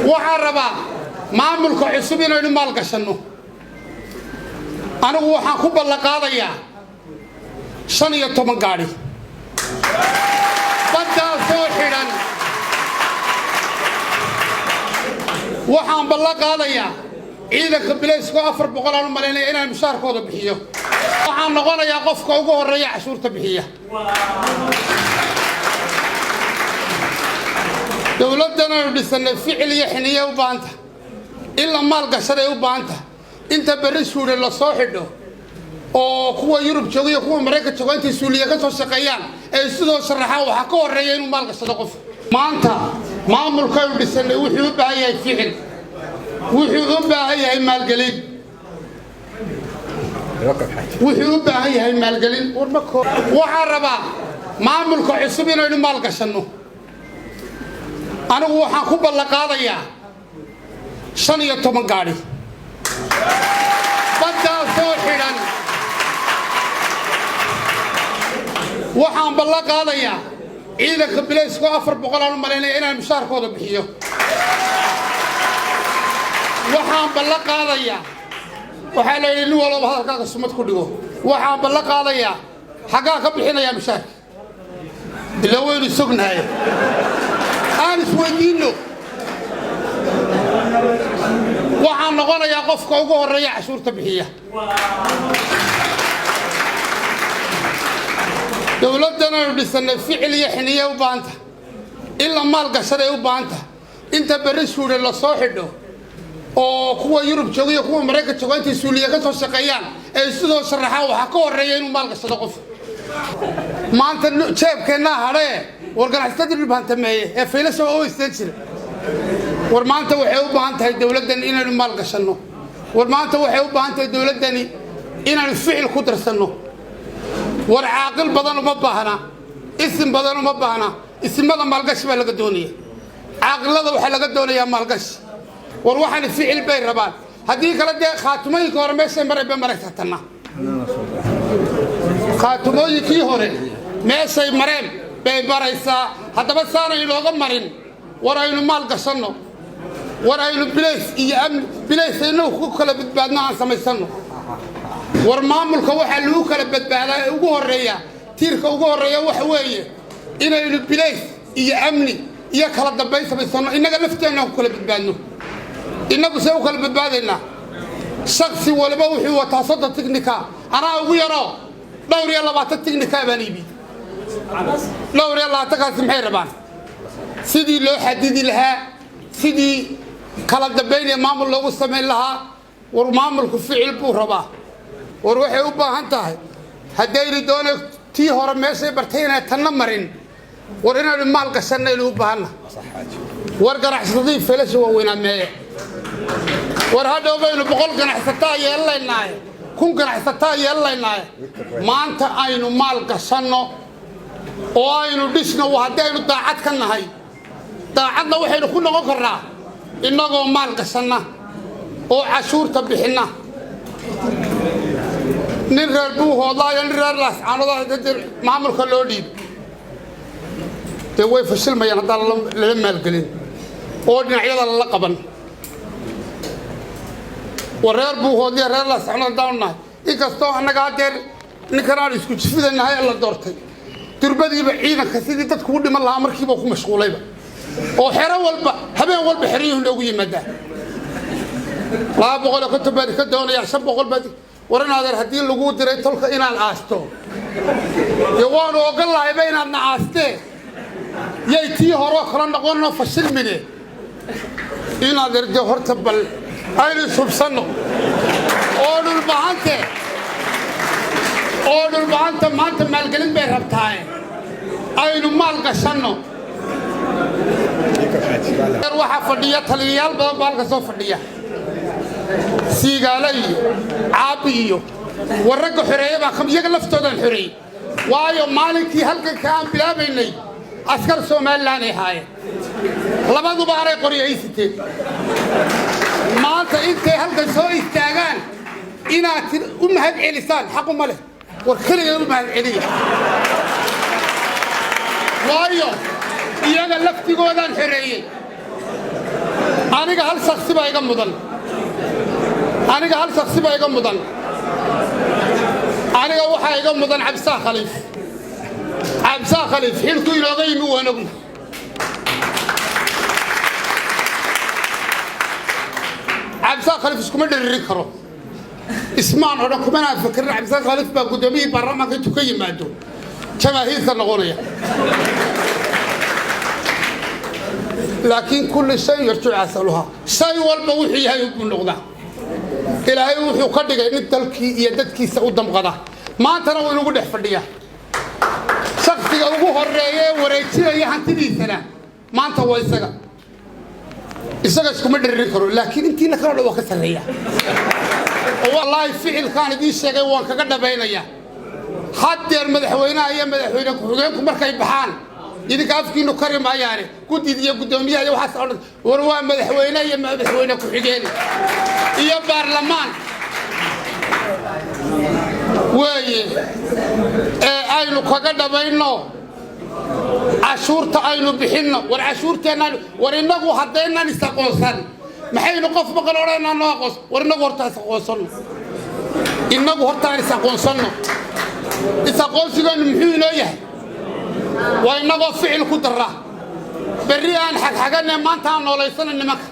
Waxaan rabaa maamulka cusub inaynu maalgashanno. Anigu waxaan ku ballanqaadayaa 15 gaadhi baddaasoo xidhan. Waxaan ballan qaadayaa ciidanka bilaysko 400 aan u malaynaya inaan mushaarkooda bixiyo. Waxaan noqonayaa qofka ugu horreeya cashuurta bixiya. Dowladdan aynu dhisannay ficil iyo xiniye u baahanta, in la maalgashaday u baahanta. Inta berri suudhe la soo xidho oo kuwa Yurub jooga iyo kuwa Maraykan jooga intay suuliya ka soo shaqeeyaan ay sidoo sharaxaan, waxaa ka horreeya inuu maalgashado qof. Maanta maamulkaynu dhisannay wuxuu u baahan yahay ficil, wuxuu u baahan yahay maalgelin, wuxuu u baahan yahay maalgelin. Waxaan rabaa maamulka cusub inaynu maalgashanno. Anigu waxaan ku ballanqaadayaa 15 gaadhi baddaasoo xidhan. Waxaan ballan qaadayaa ciidanka bilaysko 400 aan u malaynaya inaan mushaarkooda bixiyo. Waxaan ballan qaadayaa, waxaa la yidhi nin walbaba hadalkaaga sumad ku dhigo. Waxaan ballan qaadayaa, xaggaa ka bixinayaa mushaarka, ilaa waynu sognahay, aan isweydiinno. Waxaan noqonayaa qofka ugu horreeya cashuurta bixiya. Dowladdan aynu dhisannay ficil iyo xiniye u baahanta, in la maalgashaday u baahanta. Inta berri suudhe la soo xidho oo kuwa Yurub jooga iyo kuwa Maraykan jooga intay suuliya ka soo shaqeeyaan ay sidoo sharaxaan, waxaa ka horreeya inuu maalgashado qof. Maanta jeebkeennaa hadhee, war ganacsatadii dhulbahantameeye ee faylasha waa u isteen jira. War maanta waxay u baahan tahay dowladdan inaynu maalgashanno. War maanta waxay u baahan tahay dowladdani inaynu ficil ku darsanno. War caaqil badan uma baahna, isim badan uma baahna. Isimada maalgashi baa laga doonaya, caaqilada waxaa laga doonayaa maalgashi. War waxaani ficil bay rabaan, haddii kale dee khaatumooyinka hore meeshay maray bay maraysaa tanna. Khaatumooyinkii hore meeshay mareen bay maraysaa. Haddaba saanay inooga marin, war aynu maal gashanno, war aynu bilays iyo amni bilays aynu ku kala badbaadno aan samaysanno. War maamulka waxaa lagu kala badbaadaa ee ugu horreeya, tiirka ugu horreeya waxa weeye inaynu bilays iyo amni iyo kala dambayn samaysanno, innaga lafteenna aan ku kala badbaadno. Innagu see u kala badbaadaynaa? Shaksi waliba wuxuu wataa 30 tignika, anaa ugu yaroo dhowr iyo 20 tignika baan iibi. Dhowr iyo labaatankaasi maxay rabaan? Sidii loo xadidi lahaa, sidii kala dambaynaya maamul loogu samayn lahaa. War maamulku ficil buu rabaa. War waxay u baahan tahay, haddaynu doona tii hore meeshay bartay inay tanna marin, war inaynu maal gashanaynu u baahanna. War ganacsatadii felasha waaweynaa meeye? War hadhow baynu 100 ganacsataa yeelanaynaaye, 1000 ganacsataa yeelanaynaaye. Maanta aynu maal gashanno oo aynu dhisno. Haddii aynu daacad ka nahay, daacadna waxaynu ku noqon karnaa innagoo maal gashanna oo cashuurta bixinna. Nin reer Buuhoodlaayo, nin reer Laascaanood maamulka loo dhiib, dee way fashilmayaan haddaan lala maalgelin oo dhinacyada lala qaban. War reer Buuhoodliya, reer Laascaanood haddaanu nahay, inkastoo annaga haddeer ninkan aan isku jifidanahay ee la doortay durbadiiba ciidanka sidii dadku u dhiman lahaa markiiba ku mashquulayba, oo xero walba habeen walba xeryuhu noogu yimaadaa, 250 baad ka doonayaa, 500 baad. War in adeer, haddii laguu diray tolka inaad aasto, dee waanu ogol lahayba inaadna aastee. Yay tii horoo kala noqonoo fashilmine. In adeer, dee horta bal aynu ishubsanno oo dhulbahante, oo dhulbahanta maanta maalgelin bay rabtaaye, aynu maal gashanno. Waxaa fadhiya taliyayaal badan baa halka soo fadhiya, Siigaale iyo Caabi iyo war ragga xoreeye baa iyaga laftoodaan xoreeyey. Waayo maalinkii halkanka aan bilaabaynay askar Somalilan ay ahaayeen, labaduba anay qoryo ay siteen. Maanta intay halkan soo istaagaan inaad u mahad celisaan xaquma leh. War keligeed u mahad celiya, waayo iyaga laftigoodaan xoreeyey. Aniga hal shaksi baa iga mudan, aniga hal shaksi baa iga mudan. Aniga waxaa iga mudan Cabdisaaq Khaliif. Cabdisaaq Khaliif xilku inooga yimi waan ogna. Cabdisaaq Khaliif iskuma dhiririn karo, ismaan oo dhan kumanaa fekerin. Cabdisaaq Khaliif baa guddoomiyihii baarlamaanka intuu ka yimaado jamaahiirta noqonaya, laakiin kulli shay yarjuc asaluhaa, shay walba wuxuu yahay buu noqdaa. Ilaahay wuxuu ka dhigay nin dalkii iyo dadkiisa u damqada, maantana wuu inagu dhex fadhiyaa. Shaksiga ugu horeeya ee wareejinaya hantidiisana maanta waa isaga. Isaga iskuma dhiririn karo, laakiin intiina kaloo dhan waa ka sarreeya. Oo wallaahi ficilkaan idiin sheegay waan kaga dhabaynayaa. Haddeer madaxweynaha iyo madaxweyne ku-xigeenku markay baxaan, idinka afkiinu kari maayaane, guddid iyo guddoomiyaha iyo waxaas oo dhan, war waa madaxweyne iyo madaxweyne ku-xigeen iyo baarlamaan weeye ee aynu kaga dhabayno cashuurta aynu bixinno. War cashuurteenna, war innagu haddaynan is-aqoonsan, maxaynu qof maqan odhanaa noo aqoonsan? War innagu horta is-aqoonsanno, innagu hortaan is-aqoonsanno. Is-aqoonsigeennu muxuu inoo yahay? Waa innagoo ficil ku darra. Berri aan xagxaganee, maanta aan noolaysana nimanka.